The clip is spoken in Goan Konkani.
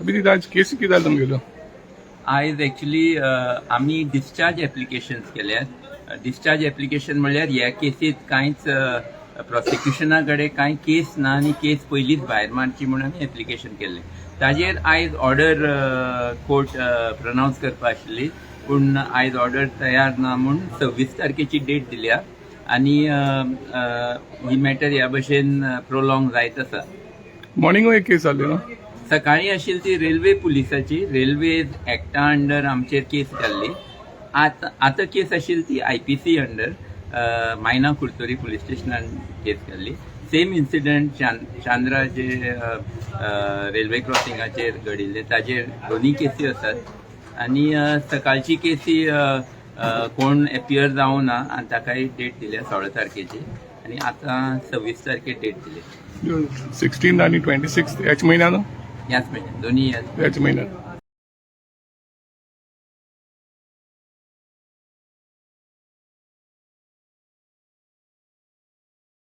अभिजीत, आज केसी कितें जालें तुमगेलो? आयज एक्चुली आमी डिस्चार्ज एप्लिकेशन्स केल्यात. डिस्चार्ज एप्लिकेशन म्हणल्यार ह्या केसीत कांयच प्रोसिक्युशना कडेन कांय केस ना आनी केस पयलींच भायर मारची म्हणून आमी एप्लिकेशन केल्लें. ताजेर आयज ऑर्डर कोर्ट प्रनावन्स करपा आशिल्ली, पूण आयज ऑर्डर तयार ना म्हूण 26 तारखेची डेट दिल्या आनी ही मॅटर ह्या भशेन प्रोलॉंग जायत आसा. मॉर्निंगूय एक केस जाल्ली न्हू? सकाळी आशिल्ली ती रेल्वे पुलिसाची, रेल्वे एक्टा अंडर आमचेर केस घाल्ली. आतां आतां केस आशिल्ली ती आयपीसी अंडर, मायना कुडतरी पुलीस स्टेशनान केस घाल्ली. सेम इन्सिडंट चांद्रा जे रेल्वे क्रॉसिंगाचेर घडिल्ले, ताजेर दोनूय केसी आसात आनी सकाळची केसी कोण एपियर जावना आनी ताकाय डेट दिल्या 16 तारखेची आनी आतां 26 तारखेर डेट दिली. 16 आनी 26 ह्याच म्हयन्यान? ह्याच म्हयन्यात, दोनूय ह्याच. ह्याच म्हयन्यात.